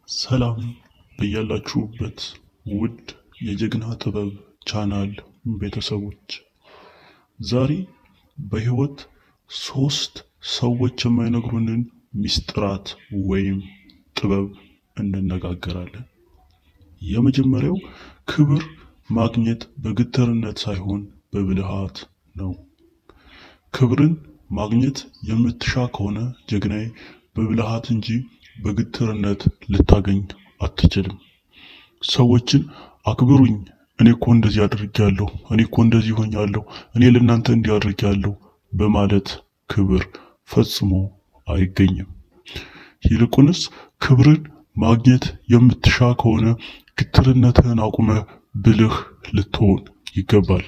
ሰላም በያላችሁበት ውድ የጀግና ጥበብ ቻናል ቤተሰቦች፣ ዛሬ በህይወት ሶስት ሰዎች የማይነግሩንን ሚስጥራት ወይም ጥበብ እንነጋገራለን። የመጀመሪያው ክብር ማግኘት በግትርነት ሳይሆን በብልሃት ነው። ክብርን ማግኘት የምትሻ ከሆነ ጀግናዬ፣ በብልሃት እንጂ በግትርነት ልታገኝ አትችልም። ሰዎችን አክብሩኝ፣ እኔ እኮ እንደዚህ አድርጌያለሁ፣ እኔ እኮ እንደዚህ ሆኛለሁ፣ እኔ ለእናንተ እንዲህ አድርጌያለሁ በማለት ክብር ፈጽሞ አይገኝም። ይልቁንስ ክብርን ማግኘት የምትሻ ከሆነ ግትርነትህን አቁመህ ብልህ ልትሆን ይገባል።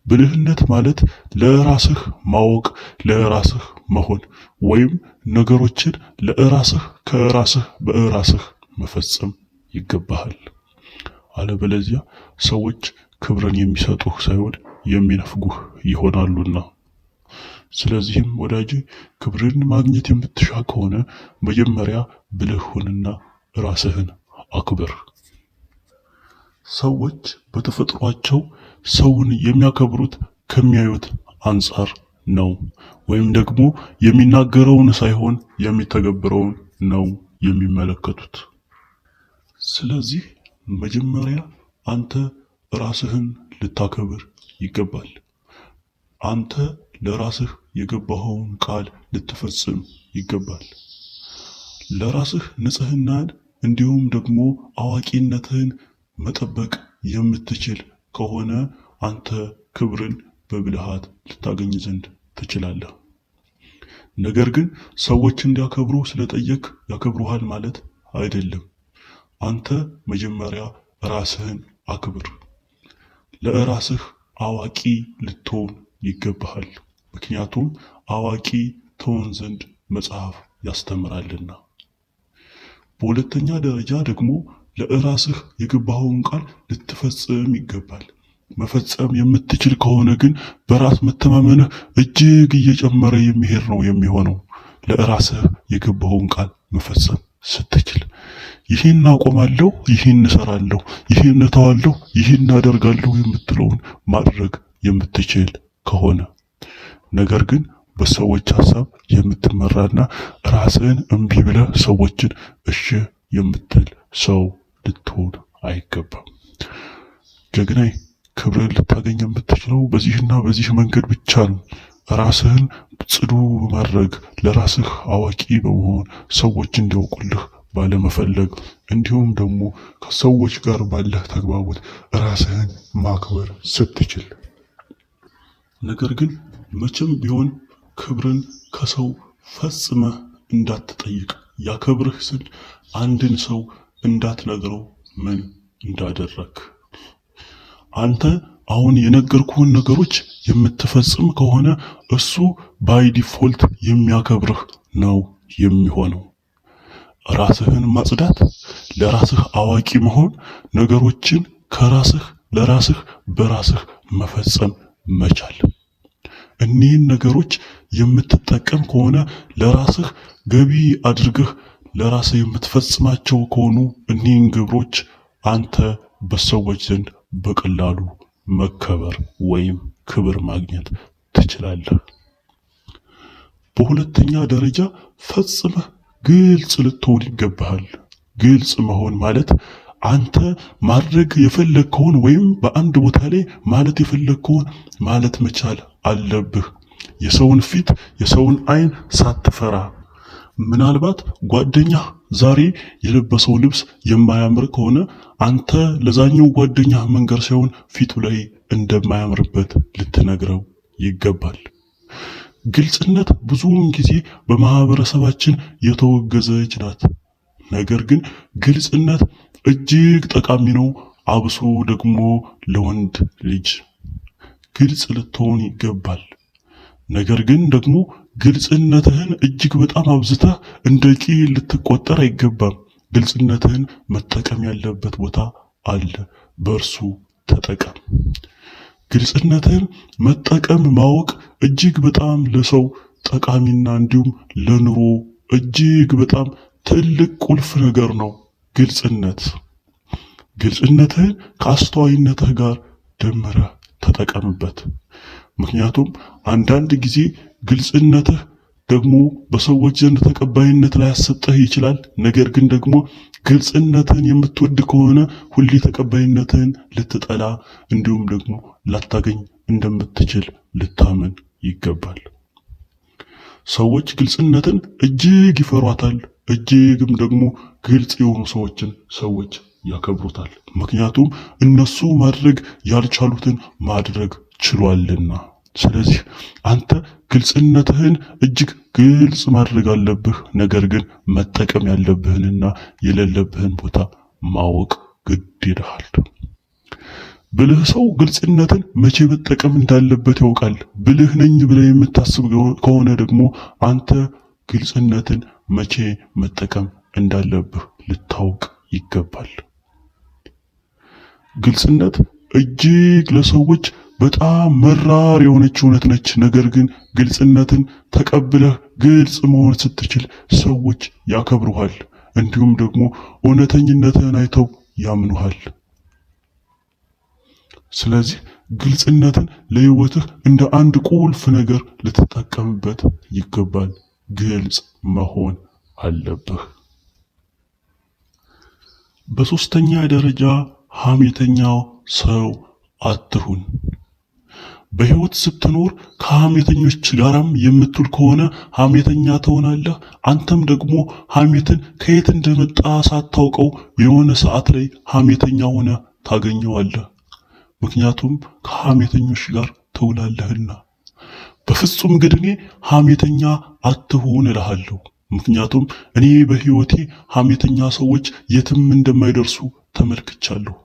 ብልህነት ማለት ለራስህ ማወቅ፣ ለራስህ መሆን ወይም ነገሮችን ለራስህ ከራስህ በራስህ መፈጸም ይገባሃል። አለበለዚያ ሰዎች ክብርን የሚሰጡህ ሳይሆን የሚነፍጉህ ይሆናሉና። ስለዚህም ወዳጄ፣ ክብርን ማግኘት የምትሻ ከሆነ መጀመሪያ ብልህ ሁንና ራስህን አክብር። ሰዎች በተፈጥሯቸው ሰውን የሚያከብሩት ከሚያዩት አንጻር ነው፣ ወይም ደግሞ የሚናገረውን ሳይሆን የሚተገብረውን ነው የሚመለከቱት። ስለዚህ መጀመሪያ አንተ ራስህን ልታከብር ይገባል። አንተ ለራስህ የገባኸውን ቃል ልትፈጽም ይገባል። ለራስህ ንጽህናን እንዲሁም ደግሞ አዋቂነትህን መጠበቅ የምትችል ከሆነ አንተ ክብርን በብልሃት ልታገኝ ዘንድ ትችላለህ። ነገር ግን ሰዎች እንዲያከብሩ ስለጠየቅ ያከብሩሃል ማለት አይደለም። አንተ መጀመሪያ ራስህን አክብር። ለራስህ አዋቂ ልትሆን ይገባሃል። ምክንያቱም አዋቂ ትሆን ዘንድ መጽሐፍ ያስተምራልና። በሁለተኛ ደረጃ ደግሞ ለራስህ የገባኸውን ቃል ልትፈጽም ይገባል። መፈጸም የምትችል ከሆነ ግን በራስ መተማመንህ እጅግ እየጨመረ የሚሄድ ነው የሚሆነው። ለራስህ የገባኸውን ቃል መፈጸም ስትችል ይህን አቆማለሁ፣ ይህን እሰራለሁ፣ ይህን እተዋለሁ፣ ይህን አደርጋለሁ የምትለውን ማድረግ የምትችል ከሆነ፣ ነገር ግን በሰዎች ሀሳብ የምትመራና ራስህን እምቢ ብለህ ሰዎችን እሺ የምትል ሰው ልትሆን አይገባም። ጀግናዬ፣ ክብርን ልታገኝ የምትችለው በዚህና በዚህ መንገድ ብቻ ነው። ራስህን ጽዱ በማድረግ፣ ለራስህ አዋቂ በመሆን፣ ሰዎች እንዲያውቁልህ ባለመፈለግ፣ እንዲሁም ደግሞ ከሰዎች ጋር ባለህ ተግባቦት ራስህን ማክበር ስትችል። ነገር ግን መቼም ቢሆን ክብርን ከሰው ፈጽመህ እንዳትጠይቅ፣ ያከብርህ ስል አንድን ሰው እንዳትነግረው ምን እንዳደረግ። አንተ አሁን የነገርኩህን ነገሮች የምትፈጽም ከሆነ እሱ by default የሚያከብርህ ነው የሚሆነው። ራስህን ማጽዳት፣ ለራስህ አዋቂ መሆን፣ ነገሮችን ከራስህ ለራስህ በራስህ መፈጸም መቻል። እኒህን ነገሮች የምትጠቀም ከሆነ፣ ለራስህ ገቢ አድርገህ ለራስህ የምትፈጽማቸው ከሆኑ እኒህን ግብሮች፣ አንተ በሰዎች ዘንድ በቀላሉ መከበር ወይም ክብር ማግኘት ትችላለህ። በሁለተኛ ደረጃ ፈጽመህ ግልጽ ልትሆን ይገባሃል። ግልጽ መሆን ማለት አንተ ማድረግ የፈለግከውን ወይም በአንድ ቦታ ላይ ማለት የፈለግከውን ማለት መቻል አለብህ። የሰውን ፊት፣ የሰውን ዓይን ሳትፈራ። ምናልባት ጓደኛህ ዛሬ የለበሰው ልብስ የማያምር ከሆነ አንተ ለዛኛው ጓደኛህ መንገር ሳይሆን ፊቱ ላይ እንደማያምርበት ልትነግረው ይገባል። ግልጽነት ብዙውን ጊዜ በማህበረሰባችን የተወገዘች ናት። ነገር ግን ግልጽነት እጅግ ጠቃሚ ነው፣ አብሶ ደግሞ ለወንድ ልጅ ግልጽ ልትሆን ይገባል። ነገር ግን ደግሞ ግልጽነትህን እጅግ በጣም አብዝተህ እንደ ቂል ልትቆጠር አይገባም። ግልጽነትህን መጠቀም ያለበት ቦታ አለ፣ በእርሱ ተጠቀም። ግልጽነትህን መጠቀም ማወቅ እጅግ በጣም ለሰው ጠቃሚና እንዲሁም ለኑሮ እጅግ በጣም ትልቅ ቁልፍ ነገር ነው። ግልጽነት። ግልጽነትህን ከአስተዋይነትህ ጋር ደምረህ ተጠቀምበት። ምክንያቱም አንዳንድ ጊዜ ግልጽነትህ ደግሞ በሰዎች ዘንድ ተቀባይነት ላያሰጥህ ይችላል። ነገር ግን ደግሞ ግልጽነትህን የምትወድ ከሆነ ሁሌ ተቀባይነትህን ልትጠላ እንዲሁም ደግሞ ላታገኝ እንደምትችል ልታምን ይገባል። ሰዎች ግልጽነትን እጅግ ይፈሯታል። እጅግም ደግሞ ግልጽ የሆኑ ሰዎችን ሰዎች ያከብሩታል። ምክንያቱም እነሱ ማድረግ ያልቻሉትን ማድረግ ችሏልና። ስለዚህ አንተ ግልጽነትህን እጅግ ግልጽ ማድረግ አለብህ። ነገር ግን መጠቀም ያለብህንና የሌለብህን ቦታ ማወቅ ግድ ይልሃል። ብልህ ሰው ግልጽነትን መቼ መጠቀም እንዳለበት ያውቃል። ብልህ ነኝ ብለህ የምታስብ ከሆነ ደግሞ አንተ ግልጽነትን መቼ መጠቀም እንዳለብህ ልታውቅ ይገባል። ግልጽነት እጅግ ለሰዎች በጣም መራር የሆነች እውነት ነች። ነገር ግን ግልጽነትን ተቀብለህ ግልጽ መሆን ስትችል ሰዎች ያከብሩሃል፣ እንዲሁም ደግሞ እውነተኝነትህን አይተው ያምኑሃል። ስለዚህ ግልጽነትን ለሕይወትህ እንደ አንድ ቁልፍ ነገር ልትጠቀምበት ይገባል። ግልጽ መሆን አለብህ። በሶስተኛ ደረጃ ሐሜተኛው ሰው አትሁን። በሕይወት ስትኖር ከሐሜተኞች ጋራም የምትውል ከሆነ ሐሜተኛ ትሆናለህ። አንተም ደግሞ ሐሜትን ከየት እንደመጣ ሳታውቀው የሆነ ሰዓት ላይ ሐሜተኛ ሆነ ታገኘዋለህ። ምክንያቱም ከሐሜተኞች ጋር ትውላለህና። በፍጹም ግን እኔ ሐሜተኛ አትሁን እልሃለሁ። ምክንያቱም እኔ በሕይወቴ ሐሜተኛ ሰዎች የትም እንደማይደርሱ ተመልክቻለሁ።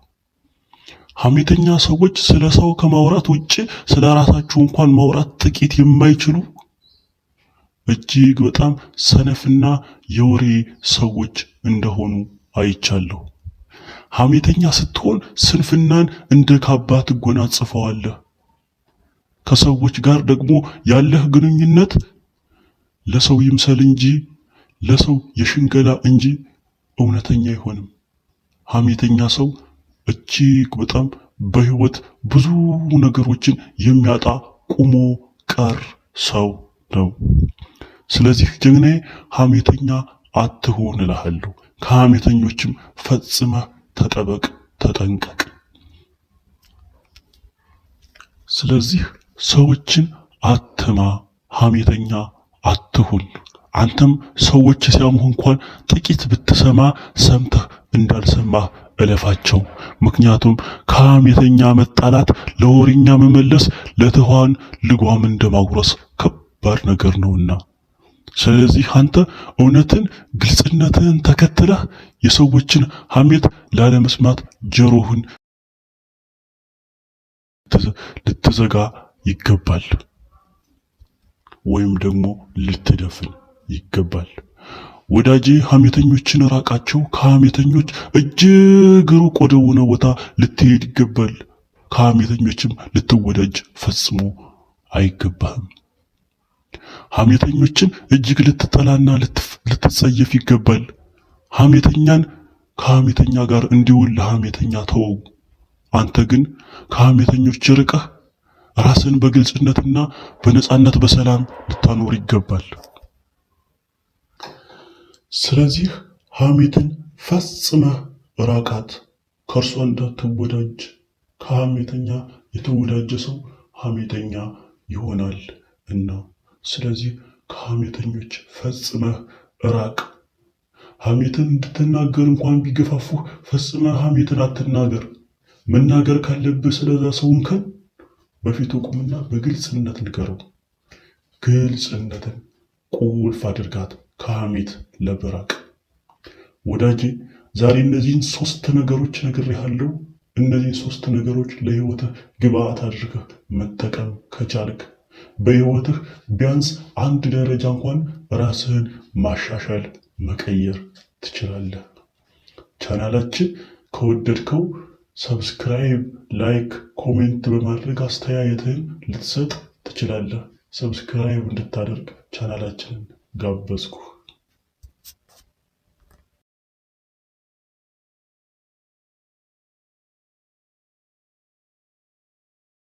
ሐሜተኛ ሰዎች ስለ ሰው ከማውራት ውጭ ስለ ራሳቸው እንኳን ማውራት ጥቂት የማይችሉ እጅግ በጣም ሰነፍና የወሬ ሰዎች እንደሆኑ አይቻለሁ። ሐሜተኛ ስትሆን ስንፍናን እንደ ካባ ትጎናጽፈዋለህ። ከሰዎች ጋር ደግሞ ያለህ ግንኙነት ለሰው ይምሰል እንጂ ለሰው የሽንገላ እንጂ እውነተኛ አይሆንም። ሐሜተኛ ሰው እጅግ በጣም በሕይወት ብዙ ነገሮችን የሚያጣ ቁሞ ቀር ሰው ነው። ስለዚህ ጀግናዬ ሐሜተኛ አትሁን እልሃለሁ። ከሐሜተኞችም ፈጽመህ ተጠበቅ፣ ተጠንቀቅ። ስለዚህ ሰዎችን አትማ፣ ሐሜተኛ አትሁን። አንተም ሰዎች ሲያሙህ እንኳን ጥቂት ብትሰማ ሰምተህ እንዳልሰማህ እለፋቸው። ምክንያቱም ከሐሜተኛ መጣላት ለወሬኛ መመለስ ለትኋን ልጓም እንደማጉረስ ከባድ ነገር ነውና። ስለዚህ አንተ እውነትን፣ ግልጽነትን ተከትለህ የሰዎችን ሐሜት ላለመስማት ጆሮህን ልትዘጋ ይገባል፣ ወይም ደግሞ ልትደፍን ይገባል። ወዳጄ ሐሜተኞችን ራቃቸው። ከሐሜተኞች እጅግ ሩቅ ወደሆነ ቦታ ልትሄድ ይገባል። ከሐሜተኞችም ልትወዳጅ ፈጽሞ አይገባህም። ሐሜተኞችን እጅግ ልትጠላና ልትጸየፍ ይገባል። ሐሜተኛን ከሐሜተኛ ጋር እንዲውል ለሐሜተኛ ተወው። አንተ ግን ከሐሜተኞች ርቀህ ራስን በግልጽነትና በነጻነት በሰላም ልታኖር ይገባል። ስለዚህ ሐሜትን ፈጽመህ ራቃት፣ ከእርሷ እንዳትወዳጅ። ከሐሜተኛ የተወዳጀ ሰው ሐሜተኛ ይሆናል እና ስለዚህ ከሐሜተኞች ፈጽመህ ራቅ። ሐሜትን እንድትናገር እንኳን ቢገፋፉህ ፈጽመህ ሐሜትን አትናገር። መናገር ካለብህ ስለዛ ሰው እንከን በፊቱ ቁምና በግልጽነት ንገረው። ግልጽነትን ቁልፍ አድርጋት ከሐሜት ለመራቅ። ወዳጄ ዛሬ እነዚህን ሶስት ነገሮች ነግሬሃለሁ። እነዚህን ሶስት ነገሮች ለሕይወትህ ግብአት አድርገህ መጠቀም ከቻልክ በሕይወትህ ቢያንስ አንድ ደረጃ እንኳን ራስህን ማሻሻል መቀየር ትችላለህ። ቻናላችን ከወደድከው subscribe፣ like፣ comment በማድረግ አስተያየትህን ልትሰጥ ትችላለህ። subscribe እንድታደርግ ቻናላችንን ጋበዝኩህ።